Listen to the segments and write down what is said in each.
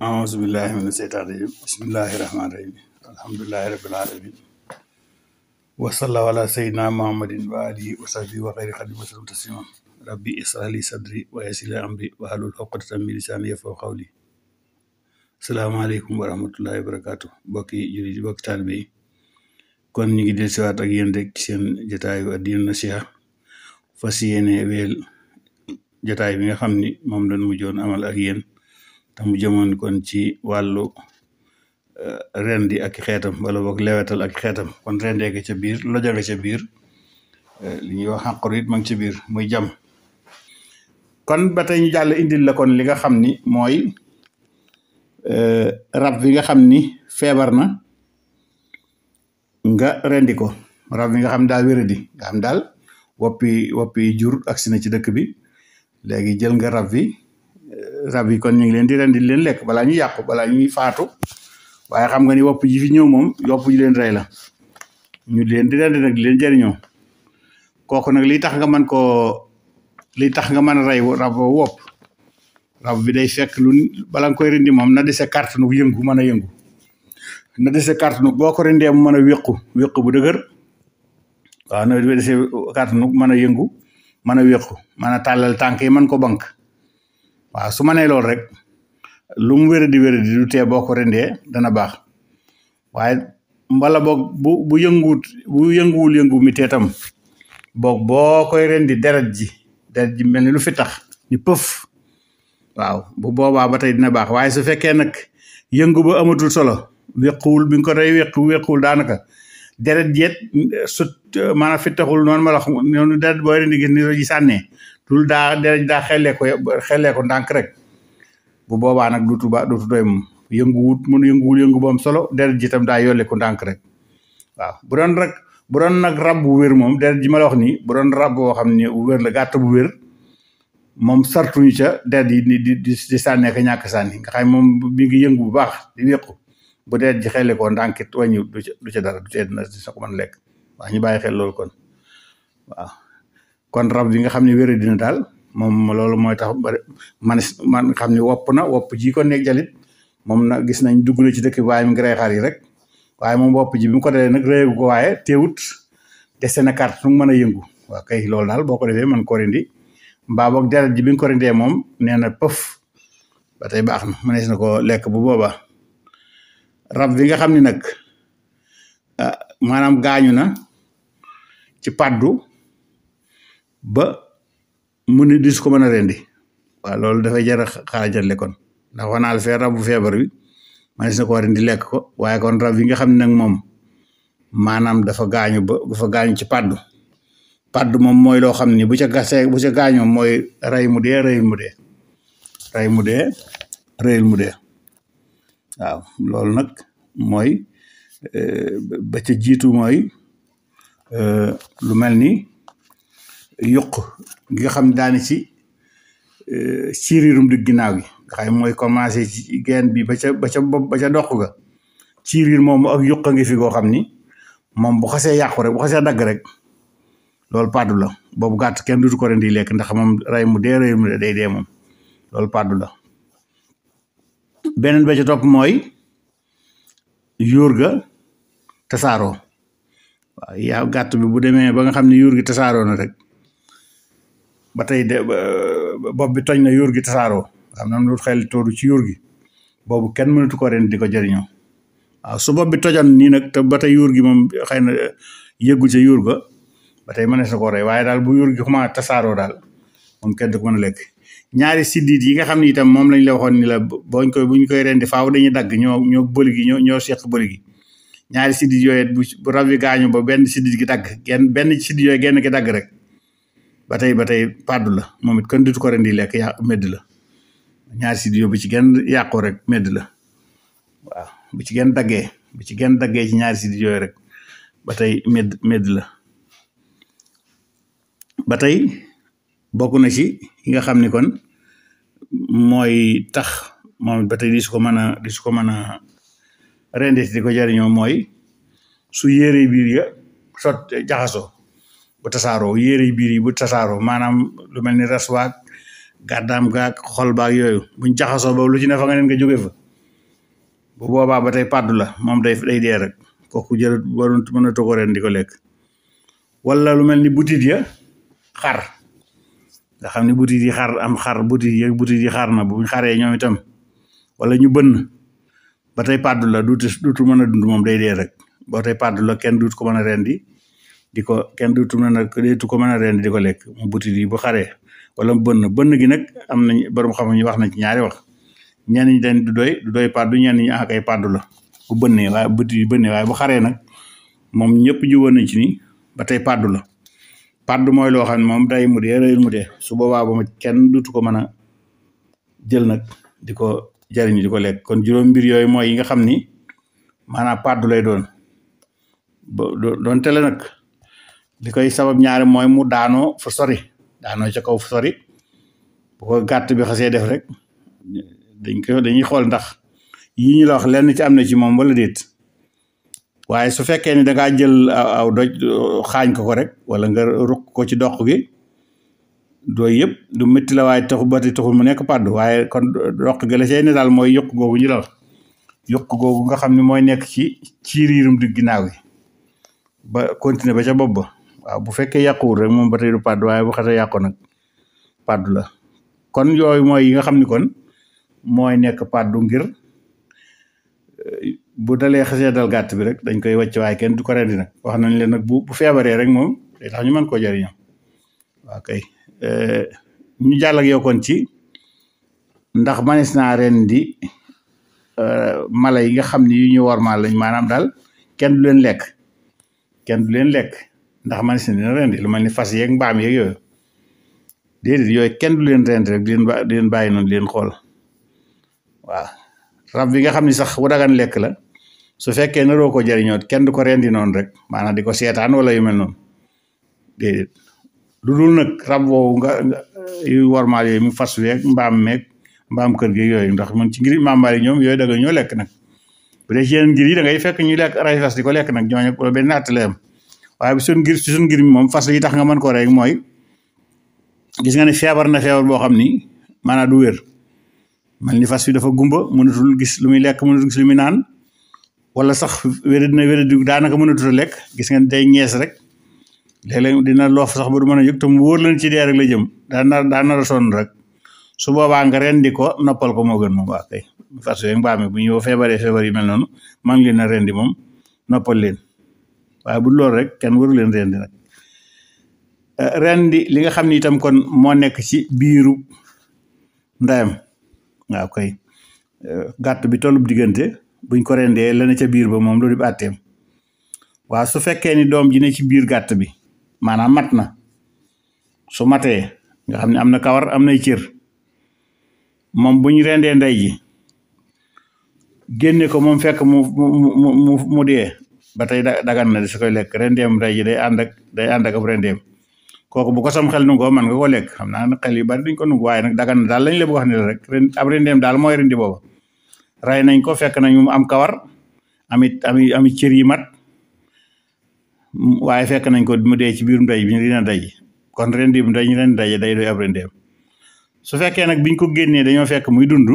أعوذ بالله من الشيطان الرجيم بسم الله الرحمن الرحيم الحمد لله رب العالمين وصلى الله على سيدنا محمد وآله وصحبه وخير خديم وسلم تسليما ربي اشرح لي صدري ويسر لي أمري واحلل عقدة من لساني يفقهوا قولي السلام عليكم ورحمة الله وبركاته bokki jullit yi bokki taalibe yi kon ñu ngi dellusiwaat ak yéen rek seen jotaayu Ad-Dinu Nasiha fas yéene wéel jotaay bi nga xam ni moom lañ mujjoon amal ak yéen te mu jëmoon kon ci wàllu rendi ak xeetam wala boog lewetal ak xeetam kon rendee nga ca biir loja nga ca biir li ñuy wax xàqaru it ma ngi ca biir muy jam kon ba tey ñu jàll indil la kon li nga xam ni mooy rab bi nga xam ni feebar na nga rendi ko rab bi nga xam daa wéradi nga xam daal woppi jur agsi na ci dëkk bi léegi jël nga rab yi kon ñu ngi leen di rendi leen lekk balaa ñuy yàqu balaa ñuy faatu waaye xam nga ni wopp ji fi ñëw moom wopp ji leen rey la ñu leen di rendi nag di leen jëriñoo kooku nag li tax nga mën a rey rab bi day fekk bala nga koy rendi moom na dese kàttanu yëngu mën a yëngu na dese kàttanu boo ko rendee mu mën a wéqu bu dëgër waaw na dese kàttanu mën a yëngu mën a wéqu mën a tàllal tànk yi mën ko bank waaw su ma nee loolu rek lu mu wéradi du tee boo ko rendee dana baax waaye mbala boog bu yënguwul yëngu mi tee tam boog boo koy rendi deret ji mel ni lu fi tax ni pëf waaw bu boobaa ba tey dina baax waaye su fekkee nag yëngu ba amatul solo wéquwul bi nga ko rey wéquwul daanaka deret jeet sut maanaam fi taxul noonu ma la wax noonu deret booy rendi gis ni ji sànnee tul deret daa xellee ko ndànk rek bu boobaa nag dutu doy moom yënguwul yëngu bu am solo deret ji tam daa yolle ko ndànk rek waaw bu doon nag rab bu wér moom deret ji ma la wax nii bu doon rab boo xam ne bu wér la gàtt bu wér moom sartuñu ca deret yi di sànnee ka ñàkk sànni nga xam moom mi ngi yëngu bu baax di wéqu bu deret ji xelle ko ndànkit wàññi du ca dara du tee dina sa ko mën lekk waaw ñu bàyyi xel loolu kon waaw kon rab bi nga xam ne wéra dina daal moom loolu mooy tax man xam ne wopp ji ko nekk jalit moom nag gis nañ dugg na ci dëkk bi waaye mi ngi rey xar yi rek waaye moom wopp ji bi mu ko defee nag réegu ko waaye teewut dese na carte nu mën a yëngu waaw kay loolu daal boo ko defee man ko rendi mbaa boog deret ji bi nga ko rendee moom nee na pëf ba tey baax na mënees na ko lekk bu boobaa rab bi nga xam ne nag maanaam gaañu na ci paddu ba mu ni dis ko mën a rendi waaw loolu dafay jar a xaajale kon ndax wax naa la fee rabu feebar bi mënees na ko rendi lekk ko waaye kon rab yi nga xam ne nag moom maanaam dafa gaañu ci paddu moom mooy loo xam ni bu ca gaañoo mooy rey mu dee rëyul mu dee waaw loolu nag mooy ba ca jiitu mooy lu mel ni yuq gi nga xam ne daani ci ciiriirum digg ginnaaw gi nga xam mooy commencé ci geen bi ba ca doq ga ciiriir moom ak yuq a ngi fi goo xam ni moom bu xasee yàqu rek bu xasee dagg rek loolu paddu la boobu gàtt kenn dutu ko rendi lekk ndax moom rey mu dee rey mu dee day dee moom loolu paddu la beneen ba ca topp mooy yuur ga tasaaroo waaw yaa gàtt bi bu demee ba nga xam ne yuur gi tasaaroo na rek ba tey bopp bi toj na yuur gi tasaaroo xam na lu xel toodu ci yuur gi boobu kenn mënatu ko ren di ko jëriñoo waaw su bopp bi tojan nii nag te ba tey yuur gi moom xëy na yëggul ca yuur ga ba tey mënees na ko rey waaye daal bu yuur gi commencé tasaaroo daal moom kenn du ko mën a lekk ñaari siddit yi nga xam ne itam moom lañ la waxoon ni la bu ñu koy rendi faaw dañuy dagg ñoo bëli gi ñoo seq bëli gi ñaari siddit yooyu bu rab yi gaañu ba benn siddit gi dagg benn siddit yooyu genn ki dagg rek ba tey paddu la moom it kenn dutu ko rendi lekk medd la ñaari siddit yooyu bu ci genn yàqoo rek medd la waaw bu ci genn daggee ci ñaari siddit yooyu rek ba tey medd la ba tey bokk na ci yi nga xam ni kon mooy tax moom ba tey di su ko mën a rendi di ko jariñoo mooy su yére biir ya jaxasoo bu tasaaroo yére biir yi bu tasaaroo maanaam lu mel ni raswaag gàddaam gaag xol baag yooyu buñ jaxasoo ba lu ci ne fa nga neen nga jóge fa bu boobaa ba tey pàddu la moom day dee rek kooku jërët waroon mën a ko ren di ko lekk. wala lu mel ni butit ya xar nga xam ne butit yi xar am xar butit yi xar na bu xaree ñoom itam wala ñu bënn ba tey pàddu la duutu mën a dund moom day dee rek ba tey pàddu la kenn duut ko mën a rendi di ko kenn duutu mën a rendi di ko lekk mu butit yi bu xaree wala mu bënn gi nag am nañ borom xam ñu wax nañ ci ñaari wax ñenn ñi dañ du doy pàddu ñenn ñi akay pàddu la bu bënnee waaye butit yi bënnee waaye bu xaree nag moom ñëpp jiwoon nañ ci ni ba tey pàddu la pàddu mooy loo xam ne moom day mu dee rëyul mu dee su boobaa ba kenn duutu ko mën a jël nag di ko jariñ di ko lekk kon juróom mbir yooyu mooy yi nga xam ni maanaam pàddu lay doon doon tele nag li koy sabab ñaari mooy mu daanoo fu sori daanoo ca kaw fu sori bu ko gàtt bi xasee def rek dañuy xool ndax yii ñu la wax lenn ci am na ci moom wala déet waaye su fekkee ni dangaa jël aw doj xaañ ko rek wala nga ruq ko ci doq gi dooy yëpp du métti la waaye taxul mu nekk pàddu waaye kon doq gi la cay ne daal mooy yokk googu ñu la wax yokk googu nga xam ne mooy nekk ci riirum di ginnaaw gi ba continuer ba ca bopp ba waaw bu fekkee yàquwul rek moom ba tey du pàddu waaye bu xasee yàqu nag pàddu la kon yooyu mooy yi nga xam ni kon mooy nekk pàddu ngir bu dalee xasee dal gàtt bi rek dañ koy wàcc waaye kenn du ko rendi nag wax nañ leen nag bu feebaree rek moom day tax ñu mën koo jëriñoo waaw kay ñu jàll ak yow kon ci ndax manis naa rendi mala yi nga xam ne yu ñu wormaal lañ maanaam daal kenn du leen lekk ndax manis na dina rendi lu mel ni fas yeeg mbaam yeeg yooyu déedéet yooyu kenn du leen rendi rek di leen bàyyi noonu di leen xool waaw rab bi nga xam ni sax bu dagan lekk la su fekkee naroo ko jëriñoo kenn du ko rendi noonu rek maanaam di ko seetaan wala yu mel noonu déedéet lu dul nag rab woowu nga yu wormaal yooyu mu fas weeg mbaam kër gi yooyu ndax man ci ngir mambaal yi ñoom yooyu daga ñoo lekk nag bu dee ci yeneen ngir yi da ngay fekk ñuy lekk ray fas di ko lekk nag ñooñu wala benn attale am waaye bu suñ ngir mi moom fas yi tax nga mën ko rek mooy gis nga ne feebar na feebar boo xam ni maanaam du wér mel ni fas yi dafa gumba mënatul gis lu muy lekk mënatul gis lu muy naan wala sax wéradi daanaka mënatul a lekk gis nga day ñees rek léeg-léeg dina loof sax ba du mën a yëg te mu wóor leen ci dee rek la jëm daa nar a sonn rek su boobaa nga rendi ko noppal ko moo gën moom waa kay fas yooyu mbaam mi bu ñu feebaree feebar yi mel noonu maa ngi leen a rendi moom noppal leen waaye bu loolu rek kenn waru leen rendi nag rendi li nga xam ni itam kon moo nekk ci biiru ndeyam waaw kay gàtt bi tollub diggante buñ ko rendee lana ca biir ba moom loolu di àtteem waaw su fekkee ni doom ji ne ci biir gàtt bi maanaam mat na su matee nga xam ne am na kawar am nay cër moom buñ rendee ndey ji génne ko moom fekk mu dee ba tey dagan na di su koy lekk rendeem ndey ji day ànd ak ab rendeem kooku bu ko sam xel nungoo man nga ko lekk xam naa nag xel yu bari duñ ko nungu waaye nag dagan na daal lañ la bëgg wax ni la rek ab rendeem daal mooy rendi booba ray nañ ko fekk nañ mu am kawar ami cër yi mat waaye fekk nañ ko mu dee ci biirum ndey bi ñu dina day kon rendi bu ndey ñu leen day day doy ab rendeem su fekkee nag biñ ko génnee dañoo fekk muy dund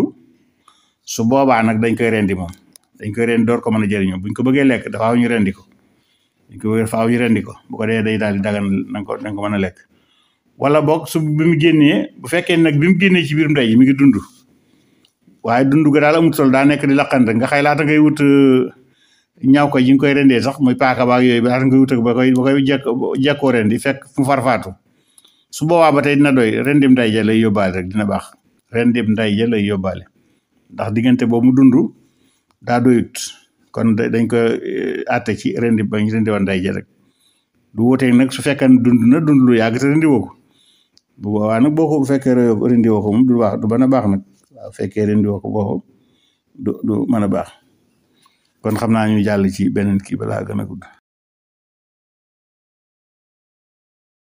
su boobaa nag dañ koy rendi moom dañ koy rendi door ko mën a jëriñoo buñ ko bëggee lekk dafa ñu rendi ko faaw ñu rendi ko bu ko dee day daal di dagan nañ ko mën a lekk wala boog su bi mu génnee bu fekkee nag bi mu génnee ci biir ndey ji mi ngi dund waaye dund ga daal amut solo daa nekk di laqante nga xëy laata ngay wut ñaaw ko yi nga koy rendee sax muy paaka baak yooyu laata ngay wut ba koy jekkoo rendi fekk mu farfaatu su boobaa ba tey dina doy rendim ndey ja lay yóbbaale rek dina baax rendim ndey ja lay yóbbaale ndax diggante boobu mu dund daa doyut kon dañ ko àtte ci rendi ba ñu rendi woon ndey ja rek du wuteeg nag su fekkee dund lu yàgg te rendi woo ko bu boobaa nag boo ko bu fekkee rendi woo ko moom du baax du mën a baax nag waaw fekkee rendi woo ko boo du mën a baax kon xam naa ñu jàll ci beneen kii balaa gën a gudd